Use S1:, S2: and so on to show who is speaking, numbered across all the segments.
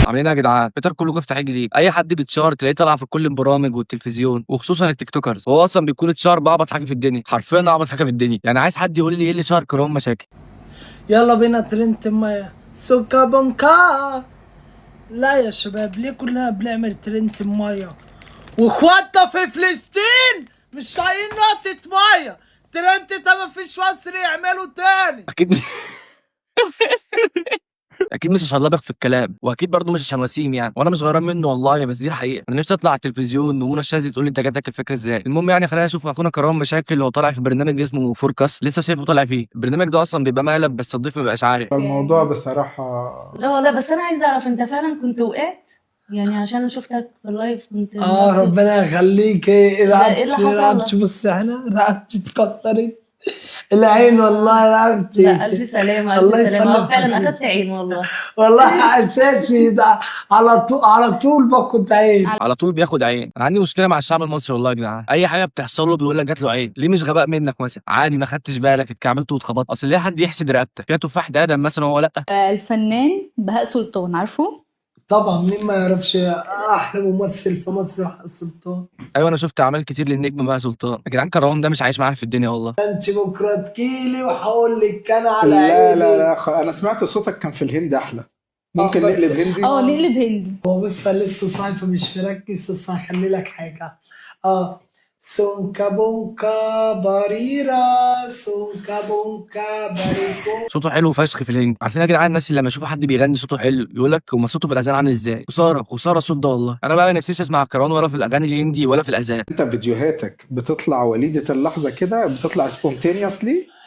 S1: عاملين ايه يا جدعان؟ بيتر كله كفته حاجة جديد. اي حد بيتشهر تلاقيه طالع في كل البرامج والتلفزيون، وخصوصا ال TikTokers. هو اصلا بيكون اتشهر باعبط حاجة في الدنيا، حرفيا اعبط حاجة في الدنيا. يعني عايز حد يقول لي ايه اللي شهر كرام مشاكل؟
S2: يلا بينا ترند مية سوكا بونكا. لا يا شباب، ليه كلنا بنعمل ترند مية واخواتنا في فلسطين مش طايقين نقطة مية؟ ترند ده مفيش مصري يعمله تاني.
S1: اكيد اكيد مش عشان لبق في الكلام، واكيد برضه مش عشان وسيم يعني، وانا مش غيران منه والله، بس دي الحقيقة. انا نفسي اطلع على التلفزيون ومنى الشاذلي تقول لي انت جاتك الفكرة ازاي. المهم يعني خلينا نشوف اخونا كرام مشاكل وهو طالع في برنامج اسمه فوركاست، لسه شايفه طالع فيه. البرنامج ده اصلا بيبقى مقلب، بس الضيف ما بيبقاش عارف
S3: الموضوع بصراحة.
S4: لا والله، بس انا عايزه اعرف انت فعلا كنت وقعت؟ يعني عشان شفتك في ال live كنت
S2: ربنا يخليك.
S4: إيه اللي
S2: رقبتي
S4: حصل لك؟
S2: رقبتي، بص احنا رقبتي اتكسرت، العين والله رقبتي.
S4: لا الف سلامه،
S2: الله
S4: الف سلامه.
S2: يسلمك
S4: فعلا
S2: حبيبي.
S4: اخدت عين والله.
S2: والله اساسي ده، على طول على طول باخد عين.
S1: على طول بياخد عين. انا عندي مشكلة مع الشعب المصري والله يا جدعان، اي حاجة بتحصل له بيقول لك جات له عين. ليه؟ مش غباء منك مثلا، عادي ما خدتش بالك، اتكعبلت واتخبطت. اصل ليه حد يحسد رقبتك فيها تفاح ده ادم مثلا وهو لا؟
S5: الفنان بهاء سلطان، عارفه؟
S2: طبعا مين ما يعرفش احلى ممثل في مصر بهاء سلطان.
S1: ايوه انا شفت اعمال كتير للنجم بهاء سلطان. يا جدعان كرهان ده مش عايش معانا في الدنيا والله.
S2: انت بكره تجيلي وهقول لك كان على
S3: لا
S2: عيني.
S3: لا لا، انا سمعت صوتك كان في الهند احلى. ممكن
S2: بس-
S3: نقلب هندي؟
S5: نقلب هندي.
S2: هو بص أنا لسه صاحي فمش مركز، بس هخلي لك حاجة. سونكا بونكا باريرا سونكا بونكا باريكو.
S1: صوته حلو فشخ في الهند. عارفين يا جدعان الناس اللي لما يشوفوا حد بيغني صوته حلو يقول لك هو صوته في الاذان عامل ازاي؟ خسارة خسارة الصوت ده والله. انا بقى ما نفسيش اسمع كران ولا في الاغاني الهندي ولا في الاذان.
S3: انت فيديوهاتك بتطلع وليده اللحظة كده، بتطلع spontaneously؟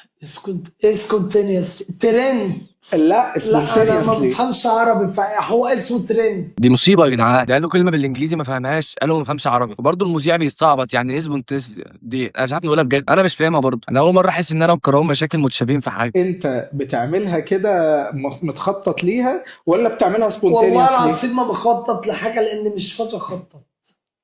S2: spontaneous ترند.
S3: لا
S2: لا انا ما
S3: spontaneously.
S2: بفهمش عربي، فهو اسمه ترند.
S1: دي مصيبة يا جدعان، ده قالوا كلمة بالانجليزي ما فهمهاش، قالوا ما فهمش عربي، وبرده المذيع بيستعبط. يعني ايه spontaneous دي؟ انا مش عارف نقولها بجد، انا مش فاهمها برضه. انا اول مرة احس ان انا وكرام مشاكل متشابهين في حاجة.
S3: انت بتعملها كده متخطط ليها ولا بتعملها
S2: والله
S3: spontaneously؟
S2: العظيم ما بخطط لحاجة لان مش فاضي اخطط.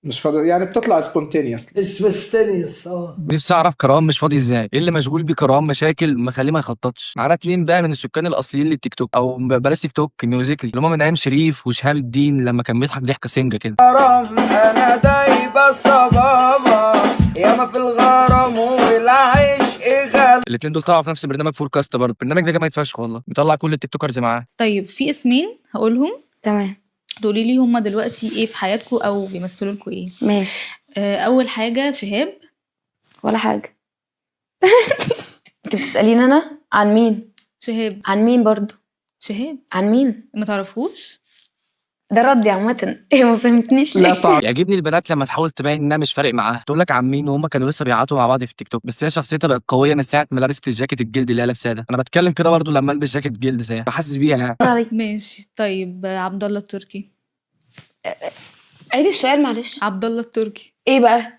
S3: مش فاضي يعني، بتطلع spontaneously.
S2: spontaneous.
S1: نفسي اعرف كرام مش فاضي ازاي؟ ايه اللي مشغول بيه كرام مشاكل مخليه ما يخططش؟ معانا اتنين بقى من السكان الاصليين للتيك توك، او بلاش تيك توك، ميوزيكلي، اللي هم من ايام شريف وشهاب الدين لما كان بيضحك ضحكه سنجه كده.
S6: انا دايبه الصبابة ياما في الغرام والعيش غال.
S1: الاثنين دول طلعوا في نفس برنامج فوركاست برضه. البرنامج ده جامد فشخ والله، بيطلع كل ال TikTokers معاه.
S5: طيب في اسمين هقولهم،
S7: تمام.
S5: تقولي لي هما دلوقتي ايه في حياتكم او بيمثلوا لكم ايه.
S7: ماشي.
S5: اول حاجة شهاب.
S7: ولا حاجة. انت بتسأليني انا عن مين؟
S5: شهاب.
S7: عن مين برضو؟
S5: شهاب.
S7: عن مين؟
S5: ما تعرفوش؟
S7: ده ردي عامة. ايه ما فهمتنيش
S3: لا
S7: ليه؟
S3: طبعا.
S1: يعجبني البنات لما تحاول تبين انها مش فارق معاها، تقول لك عن مين وهم كانوا لسه بيعيطوا مع بعض في التيك توك، بس هي شخصيتها بقت قوية من ساعة ما لبست الجاكيت الجلد اللي هي لابساه ده. انا بتكلم كده برضه لما البس جاكيت جلد زيها بحسس بيها يعني.
S5: ماشي. طيب عبد الله التركي.
S7: عيدي السؤال معلش.
S5: عبد الله التركي
S7: ايه بقى؟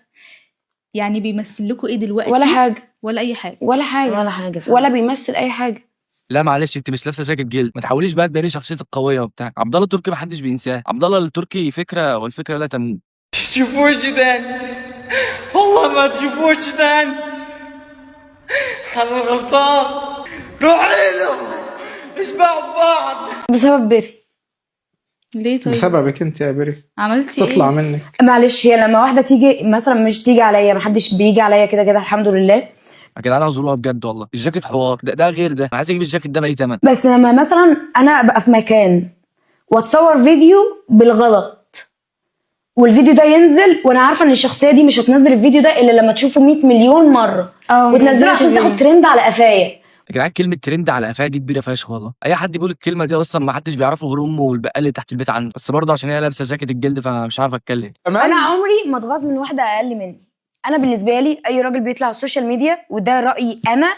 S5: يعني بيمثل لكم ايه دلوقتي؟
S7: ولا حاجة.
S5: ولا اي حاجة.
S7: ولا حاجة.
S8: ولا حاجة.
S7: ولا بيمثل اي حاجة.
S1: لا معلش انت مش لابسه جاكيت جلد، ما تحاوليش بقى تبيني شخصيتك قوية وبتاع. عبد الله التركي ما حدش بينساه، عبد الله التركي فكرة والفكرة لا تموت.
S6: تشوفوش تاني والله ما تشوفوش تاني، انا غلطان. روحي له اشبعوا ببعض.
S7: بسبب بيري.
S5: ليه طيب؟
S3: بسببك انت يا بيري.
S5: عملتي
S3: تطلع
S5: ايه؟
S3: منك.
S7: معلش، هي لما واحدة تيجي مثلا، مش تيجي عليا، محدش بيجي عليا كده كده الحمد لله.
S1: يا جدعان اعذروها بجد والله، الجاكيت حوار ده غير ده. انا عايز اجيب الجاكيت ده باي ثمن.
S7: بس لما مثلا انا ابقى في مكان واتصور فيديو بالغلط والفيديو ده ينزل، وانا عارفه ان الشخصية دي مش هتنزل الفيديو ده الا لما تشوفه 100 مليون مرة، وتنزله عشان تاخد ترند على قفايا.
S1: يا جدعان كلمة ترند على قفاها دي كبيرة فشخ والله. اي حد بيقول الكلمة دي اصلا ما حدش بيعرفه غير امه والبقال اللي تحت البيت عنده، بس برضه عشان هي لابسه جاكيت الجلد فمش عارف اتكلم.
S3: تمام.
S7: انا عمري ما اتغاظ من واحدة اقل مني. انا بالنسبة لي اي راجل بيطلع على ال social media، وده رايي انا،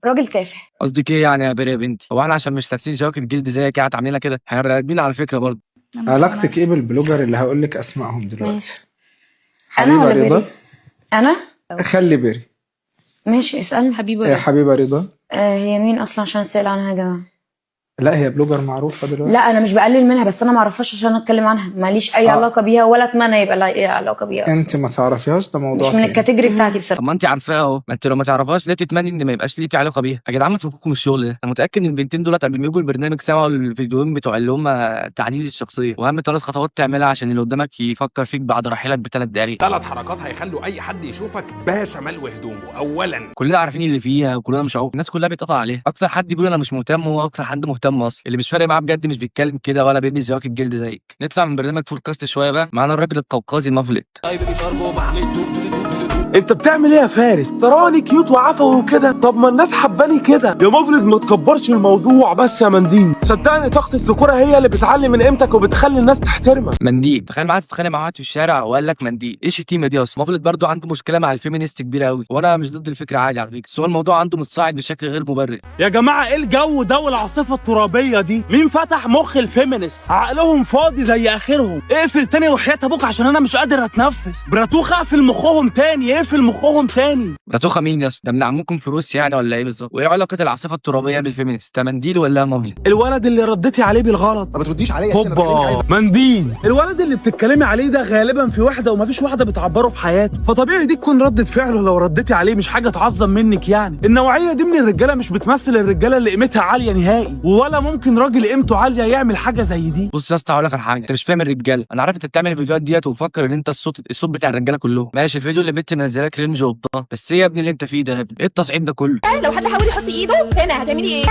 S7: راجل تافه.
S1: قصدك ايه يعني يا بيري يا بنتي؟ هو احنا عشان مش لابسين جواكت جلد زيك يعني عاملينها كده؟ احنا بني ادمين على فكرة برضه.
S3: علاقتك ايه بال blogger اللي هقول لك اسمائهم دلوقتي؟
S7: ماشي. انا
S3: حبيبه
S7: ولا
S3: رضا؟
S7: بيري؟ انا؟
S3: خلي بيري.
S7: ماشي اسالني.
S5: حبيبه
S3: يا
S5: رضا.
S3: حبيبه رضا.
S7: هي مين اصلا عشان اسال عنها يا جماعة؟
S3: لا هي blogger معروفة دلوقتي.
S7: لا انا مش بقلل منها، بس انا ما اعرفهاش عشان اتكلم عنها، ماليش اي علاقة بيها ولا اتمنى يبقى لها اي علاقة بيها اصلا.
S3: انت ما تعرفيهاش، ده موضوع
S7: مش من
S3: تاني.
S7: ال category بتاعتي بصراحة.
S1: طب ما انت عارفاها اهو، ما انت لو ما تعرفهاش ليه تتمني ان ما يبقاش ليكي علاقة بيها؟ يا جدعان ما تفككم من الشغل ده. انا متاكد ان البنتين دول قبل ما يجوا البرنامج سمعوا الفيديوهين بتوع اللي هم تعديل الشخصية، واهم 3 خطوات تعملها عشان اللي قدامك يفكر فيك بعد رحيلك ب3 دقايق.
S8: 3 حركات هيخلوا اي حد يشوفك باشا ملو هدومه. اولا،
S1: كلنا عارفين اللي فيها وكلنا مش عوق، الناس كلها بيتقطع عليها. اكتر حد بيقول انا مش مهتم هو اكتر حد مهتم اصلا. اللي مش فارق معاه بجد مش بيتكلم كده ولا بيلبس جواكت جلد زيك. نطلع من برنامج فوركاست شوية بقى، معانا الراجل القوقازي مافلت.
S9: انت بتعمل ايه يا فارس؟ تراني cute وعفوي وكده، طب ما الناس حباني كده يا مفلد. ما تكبرش الموضوع بس يا منديل، صدقني طاقة الذكورة هي اللي بتعلي من قيمتك وبتخلي الناس تحترمك.
S1: منديل، تخيل معاه تتخانق مع واحد في الشارع وقال لك منديل، ايه الشتيمة دي اصلا؟ مافلت برضو عنده مشكلة مع ال feminist كبيرة قوي، وانا مش ضد الفكرة عادي على فكرة، بس هو الموضوع عنده متصاعد بشكل غير مبرر.
S9: يا جماعة ايه الجو ده والعاصفة الترابية دي؟ مين فتح مخ ال feminist؟ عقلهم فاضي زي اخرهم. اقفل تاني وحياة ابوك عشان انا مش قادر اتنفس. براتوخ اقفل مخهم تاني، اقفل مخهم تاني.
S1: راتوخه مين يا اسطى؟ ده من عمكم في روسيا يعني ولا ايه بالظبط؟ وايه علاقة العاصفة الترابيه بال feminist؟ ده منديل ولا مافلت؟
S9: الولد اللي رديتي عليه بالغلط
S10: ما بترديش عليا.
S9: هوبا منديل. الولد اللي بتتكلمي عليه ده غالبا في واحدة ومفيش واحدة بتعبره في حياته، فطبيعي دي تكون ردة فعله لو رديتي عليه، مش حاجة تعظم منك يعني. النوعية دي من الرجالة مش بتمثل الرجالة اللي قيمتها عالية نهائي، ولا ممكن راجل قيمته عالية يعمل حاجة زي دي.
S1: بص يا اسطى هقول لك على حاجة، انت مش فاهم الرجالة. انا عارف انت بتعمل الفيديوهات ديت ومفكر ان انت الصوت بتاع الرجالة كلهم. ماشي، الفيديو اللي بنت منزلاه cringe وبتاع، بس ايه يا ابني اللي انت فيه ده يا ابني؟ ايه التصعيد ده كله؟
S11: لو حد حاول يحط ايده هنا هتعملي ايه؟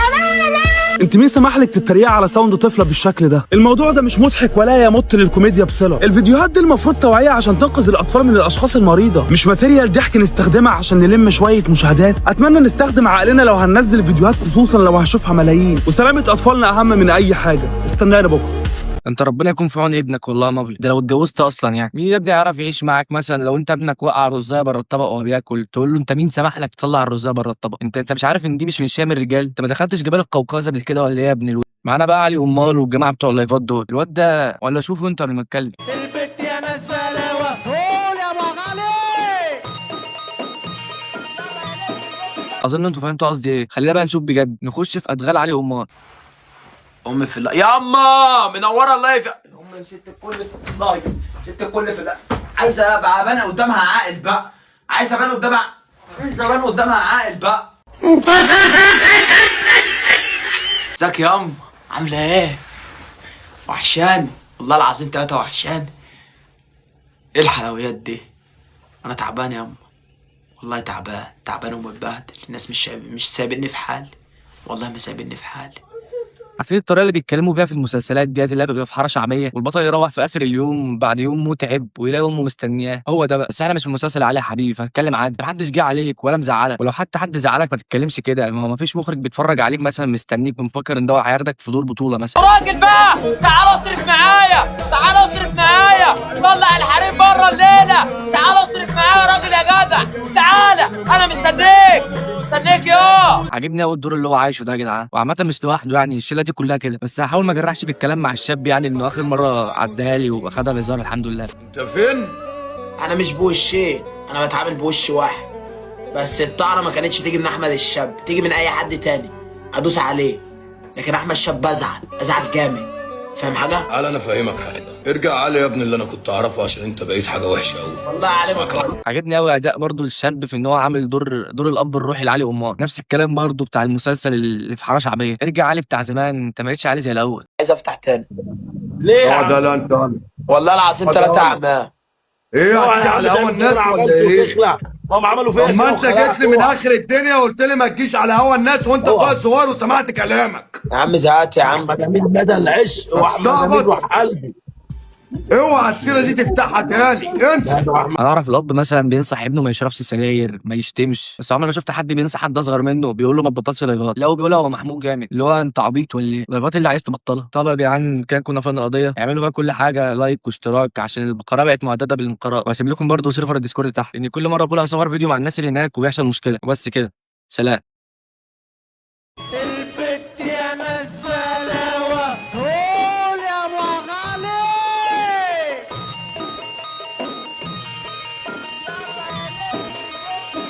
S9: انت مين سمح لك تتريقي على sound طفله بالشكل ده؟ الموضوع ده مش مضحك ولا يمت للكوميديا بصله. الفيديوهات دي المفروض توعيه عشان تنقذ الاطفال من الاشخاص المريضة، مش material ضحك نستخدمها عشان نلم شوية مشاهدات. اتمنى نستخدم عقلنا لو هننزل فيديوهات، خصوصا لو هشوفها ملايين. وسلامه اطفالنا اهم من اي حاجة. استنانا بكره.
S1: انت ربنا يكون في عون ابنك والله يا مافلت، ده لو اتجوزت اصلا يعني. مين يا ابني يعرف يعيش معاك مثلا لو انت ابنك وقع رزايه بره الطبق وهو بياكل، تقول له انت مين سمح لك تطلع الرزايه بره الطبق؟ انت مش عارف ان دي مش من شام الرجال؟ انت ما دخلتش جبال القوقاز قبل كده ولا ايه يا ابن معانا بقى علي امال والجماعة بتوع اللايفات دول. الواد ده ولا شوفه انت قبل ما اتكلم.
S6: البت يا ناس بلاوه، قول يا ابو غالي.
S1: اظن انتوا فهمتوا قصدي ايه. خلينا بقى نشوف بجد، نخش في ادغال علي امال.
S6: امي في الله ياما منورة ال live. امي ست الكل في ال live، ست الكل في ال live. عايزه ابقى ابان قدامها عاقل بقى، عايزه ابان قدامها، عايزه ابان قدامها عاقل بقى. ازيك يا عامله ايه؟ وحشاني والله العظيم 3 وحشاني. ايه الحلويات دي؟ انا تعبان يا والله، تعبان تعبان ومتبهدل. الناس مش سايبيني في حالي، والله ما سايبيني في حالي.
S1: عارفين الطريقة اللي بيتكلموا بيها في المسلسلات ديت اللي بيبقى في حارة شعبية والبطل يروح في اخر اليوم بعد يوم متعب ويلاقي امه مستنياه؟ هو ده بقى. بس احنا مش في مسلسل علي يا حبيبي، فهتكلم عادي، محدش جه عليك ولا مزعلك، ولو حتى حد زعلك ما تتكلمش كده. ما هو مفيش مخرج بيتفرج عليك مثلا مستنيك ومفكر ان ده هياخدك في دور بطوله مثلا.
S6: راجل بقى تعال اصرف معايا، تعال اصرف معايا، طلع الحريم بره الليلة، تعال اصرف معايا يا راجل يا جدع، تعالى انا مستنيك مستنيك يا.
S1: عاجبني قوي الدور اللي هو عايشه ده يا جدعان، وعامة مش لوحده يعني، الشلة دي كلها كده. بس هحاول ما اجرحش بالكلام مع الشاب يعني، انه اخر مرة عداها لي واخدها بهزار الحمد لله.
S10: انت فين؟
S6: انا مش بوشين، انا بتعامل بوش واحد بس. الطعنه ما كانتش تيجي من احمد الشاب، تيجي من اي حد تاني ادوس عليه، لكن احمد الشاب ازعل ازعل جامد. فاهم حاجة؟
S10: تعالى انا فاهمك حاجة. ارجع علي يا ابني اللي انا كنت اعرفه، عشان انت بقيت حاجة وحشة قوي.
S6: والله عالم.
S1: عجبني قوي اداء برضو الشاب في ان هو عامل دور الاب الروحي لعلي امار. نفس الكلام برضو بتاع المسلسل اللي في حارة شعبية، ارجع علي بتاع زمان، انت ما بقتش علي زي الاول.
S6: عايز افتح تاني ليه؟
S10: اقعد لا انت
S6: والله العظيم 3 اعمام.
S10: ايه هتيجي على هوا الناس ولا ايه؟
S9: ما هم عملوا فيا
S10: طب ما انت جيت لي من اخر الدنيا وقلت لي ما تجيش على هوا الناس وانت اخويا صغير وسمعت كلامك.
S6: يا عم زهقت يا عم.
S9: جميل مدى العشق واحمد جميل وقلبي.
S10: اوعى السيرة دي تفتحها تاني، انسى.
S1: انا اعرف الاب مثلا بينصح ابنه ما يشربش سجاير ما يشتمش، بس عمري ما شفت حد بينصح حد اصغر منه بيقول له ما تبطلش لايفات. لو بيقولها هو محمود جامد، اللي هو انت عبيط ولا ايه؟ اللايفات اللي عايز تبطلها. طب يا جدعان كده كنا فن القضية، اعملوا بقى كل حاجة like واشتراك عشان القناة بقت مهددة بالانقراض. وهسيب لكم برده server ال Discord تحت، لان كل مرة بقول هصور فيديو مع الناس اللي هناك وبيحصل مشكلة. وبس كده، سلام.